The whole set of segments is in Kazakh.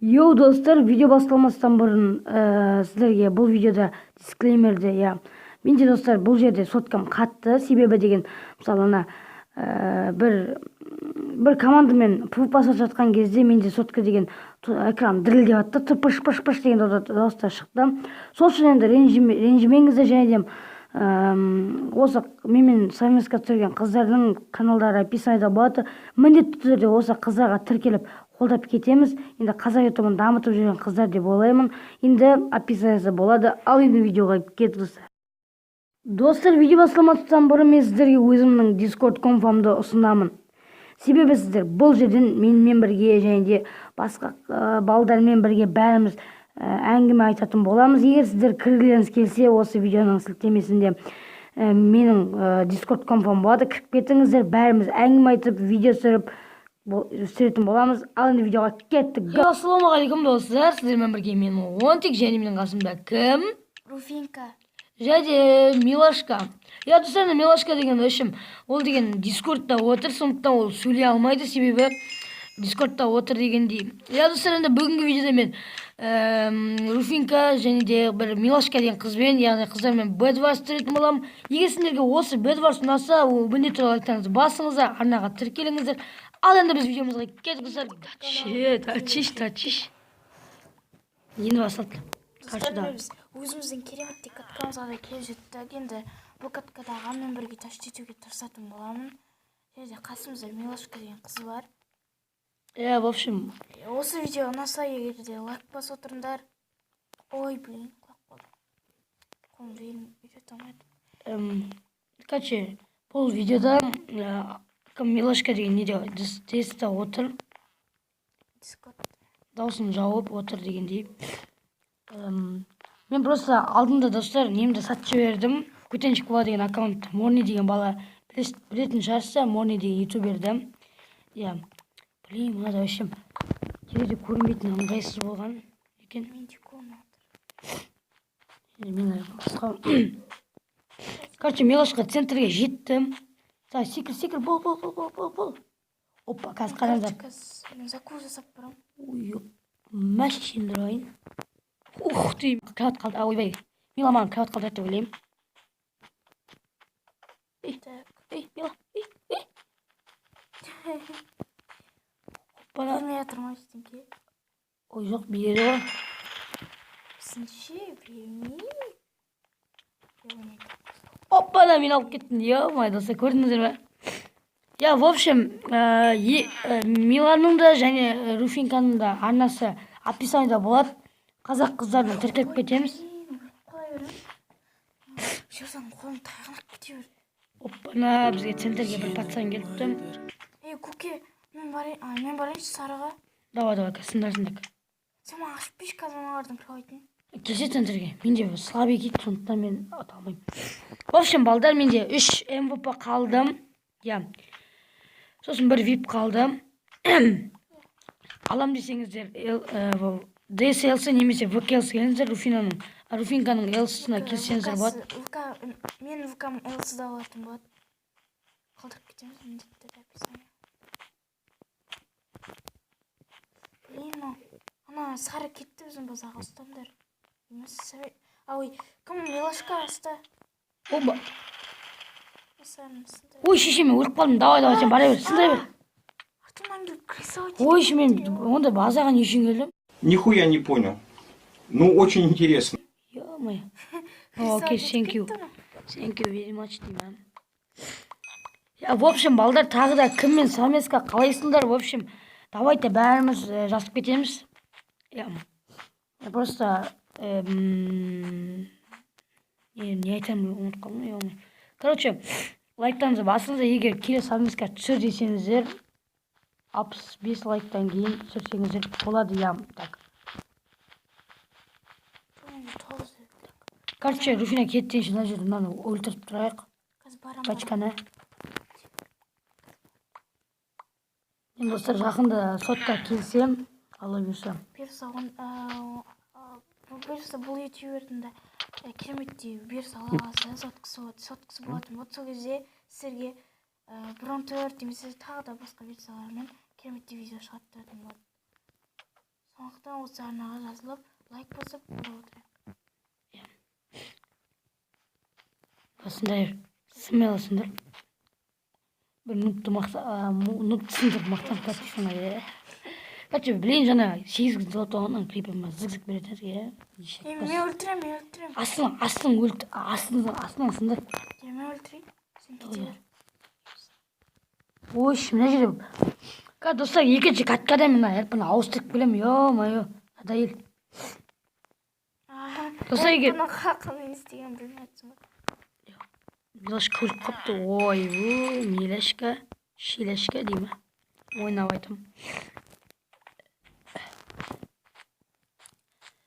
Йоу, достар, видео басталмастан бұрын сіздерге бұл видеода дисклеймерде, иә. Менде, достар, бұл жерде соткам қатты, себебі деген, мысалы, ана бір командамен PvP басып жатқан кезде менде сотка деген экран дірілдеп жатты, пыш пыш пыш деген дауыстар шықты. Сол үшін енді ренжімеңіздер. Және де осы менімен совместка түсірген қыздардың каналдары описаниеда болады. Міндетті түрде осы қыздарға тіркеліп, қолдап кетеміз. Енді қазақ ютубын дамытып жүрген қыздар деп ойлаймын. Енді описаниясы болады. Ал енді видеоға кеттік, достар. Достар, видео басталмастан бұрын мен сіздерге өзімнің Дискорд конфамды ұсынамын. Себебі сіздер бұл жерден менімен бірге және де басқа балдармен бірге бәріміз әңгіме айтатын боламыз. Егер сіздер кіргілеріңіз келсе, осы видеоның сілтемесінде менің Дискорд конфам болады, кіріп кетіңіздер. Бәріміз әңгіме айтып, видео түсіріп түсіретін боламыз. Ал енді видеоға кеттік. Ассалаумағалейкум, достар! Сіздермен бірге мен, Онтик, және менің қасымда кім? Руфинка. Және Милашка. Иә, достар, Милашка деген ішім, ол деген Дискордта отыр, сондықтан ол сөйлей алмайды, себебі Дискордта отыр дегендей. Иә, достар, енді бүгінгі видеода мен Руфинка және де бір Милашка деген қызбен, яғни қыздармен бедварс түсіретін боламын. Егер сендерге осы бедварс ұнаса, ол міндетті түрде лайктарыңызды басыңыздар, арнаға тіркеліңіздер. Ал енді біз видеомызға кеттік, достар. Тачиш, тачиш, енді басталды. Достар, біз өзіміздің кереметтей каткамызға да келіп жеттік. Енді бұл каткада ағаммен бірге тащить етуге тырысатын боламын. Және де қасымызда Милашка деген қыз бар. Иә, в общем. Осы видео ұнаса, егер де лайк басып отырыңдар. Ой, блин, құлап қалдым. Қолымды үйрете алмадым. Короче, бұл видеода кім, Милашка деген неде, десте отыр. Дискорд. Дауысын жауып отыр дегендей. Мен просто алдында, достар, немді сатып жібердім, Көтеншік бала деген аккаунт. Морни деген бала, білетін шығарсыздар Морни деген ютуберді. Иә, блин, мынада вообще терезе көрінбейтін, ыңғайсыз болған екен. Менде көрініп отыр. Енді мен басқа, короче, Милашка центрге жеттім. Так, секір, секір, бол, бол, бол, бол, бол, бол. Опа, қазір қараңдар. Қазір мен закуп жасап барамын. Ой, мәшинені ұрайын. Ух ты, кровать қалды. А, ойбай, Мила маған кровать қалдырады деп ойлаймын. Так. Ей, Мила, ей, ей. Опана. Бермей жатыр ма ештеңке? Ой, жоқ, береді ғой. Біздіңше бермей. Бермейді. Опана, мен алып кеттім. Ё-моё, достар, көрдіңіздер ме? Я, в общем, Миланың да және Руфинканың да арнасы описаниеда болады. Қазақ қыздарына тіркеліп кетеміз. Блин, өліп қала беремін. Жердан қолым тайғанап кете берді. Опана, бізге центрге бір пацан келіпті. Ей, көке, мен барайын, а, мен барайыншы сарыға. Давай, давай, қазір сындырсың. Сен маған ашып берші қазір аналардың кроватын. Келсе центрге. Менде слабый кит, сондықтан мен ата алмаймын. В общем, балдар, менде үш МВП қалды. Иә, сосын бір вип қалды. Алам десеңіздер, бұл DSLC немесе VKLC келіңіздер. Руфинаның, Руфинканың LC-сына келсеңіздер болады. ВК, мен ВК-м LC-да болатын болады. Қалдырып кетеміз міндетті түрде описание. Блин, мынау ана сары кетті біздің базаға, ұстаңдар. Емес, а, ой, кім, Милашка, ұста. Оба. Сарыны сындыр. Ой, шеше, мен өліп қалдым. Давай, давай, сен бара бер, сындыра бер. Артымнан келіп кіре. Ой, мен онда базаға не үшін келдім? Нихуя не понял. Ну, очень интересно. Ё-моё. Окей, thank you. Thank you very much деймін. Я, в общем, балдар, тағы да кіммен совместка қалайсыңдар? В общем, давайте бәріміз жазып кетеміз. Я, я просто не айтарымды ұмытып қалдым, ё-моё. Короче, лайктарыңызды басыңыздар, егер келесі совместка түсір десеңіздер, 65 лайктан кейін түсірсеңіздер болады, я. Так. Тоғыз. Короче, Руфина кеткенше мына жерде мынаны өлтіріп тұрайық. Қазір барамын. Бачканы. Енді, достар, жақында сотқа келсем, Алла бұйырса. Бұйырса, он бұйырса, бұл ютубердің де кереметтей, бұйырса, Алла қаласа, соткасы болады, соткасы болатын болады. Сол кезде сіздерге 1.14 немесе тағы да басқа версиялармен кереметтей видео шығарып тұратын болады. Соған Сондықтан осы арнаға жазылып, лайк басып, қолдап отырайық. Осындай смело сындыр. Бір нубты нубты сындырып мақтанып кетті иә. Короче, блин, жаңа 8 золото алғаннан крипер зік зік беретін иә. Е, мен өлтіремін, мен өлтіремін. Астын, астын өлт, астын, астынан сындыр. Е, мен өлтірейін, сен кете бер. Ой, мына жерде. Қазір, достар, екінші каткада мен мына РП-ны ауыстырып келемін, ё-моё, надоел. Достар, Бұның қалай не істегенін білмей жатсың ғой. Милашка өліп қалыпты. Ой, ой, Милашка, Шилашка дей ма? Ойнап айтамын.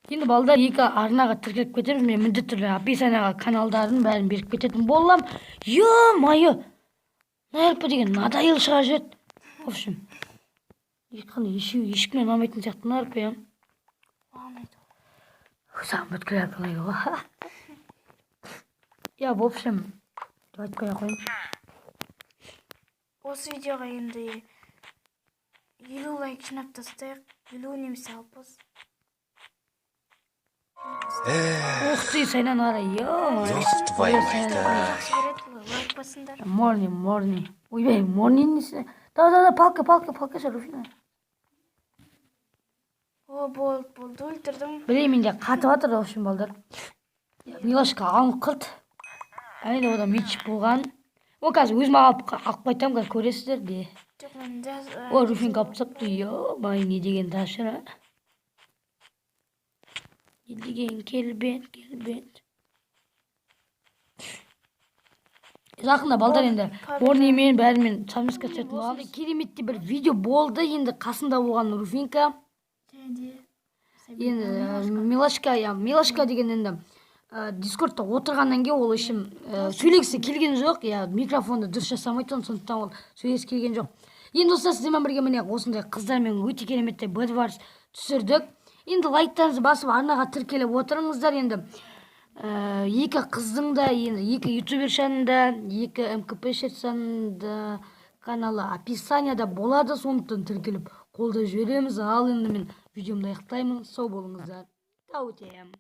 Енді, балдар, екі арнаға тіркеліп кетеміз. Мен міндетті түрде описанияға каналдарын бәрін беріп кететін болам. Ё-моё! Мына РП деген надоел шыға жіберді. В общем, ешқандай ешкімге ұнамайтын сияқты мына РП, иә. Маған ұнайды. Саған бүткіл РП ұнайды ғой. Я, в общем, деп айтып қоя қояйыншы. Осы видеоға енді 50 лайк жинап тастайық, 50 немесе 60. Ух ты, Сайнан қара, ё-моё. Ёб твою мать, а. Жақсы көреді, лайк басыңдар. Морни, морни. Ойбай, морни несі? Да, да, да, палка, палка, палка шығар, Руфина. О, болды, болды, өлтірдім. Білейін, менде қатып жатыр, в общем, балдар. Милашка алынып қалды. Әне де ода меч болған. О, қазір өзім алып қайтамын, қазір көресіздер де. Жоқ, мен О, Руфинка алып тастапты. Ё-моё, не деген ташыр, а? Не деген келбет, келбет. Жақында, балдар, енді Борнимен бәрімен совместка түсетін болады. Кереметтей бір видео болды. Енді қасында болған Руфинка. Және де Енді Милашка, иә, Милашка деген енді Дискордта отырғаннан кейін ол ішім сөйлегісі келген жоқ, иә, микрофонды дұрыс жасамайды, сондықтан ол сөйлегісі келген жоқ. Енді, достар, сіздермен бірге міне осындай қыздармен өте кереметтей Бедварс түсірдік. Енді лайктарыңызды басып, арнаға тіркеліп отырыңыздар. Енді екі қыздың да, енді екі ютубершаның да, екі мкпшницаның да каналы описанияда болады, сондықтан тіркеліп қолдап жібереміз. Ал енді мен видеомды аяқтаймын. Сау болыңыздар, тәутем.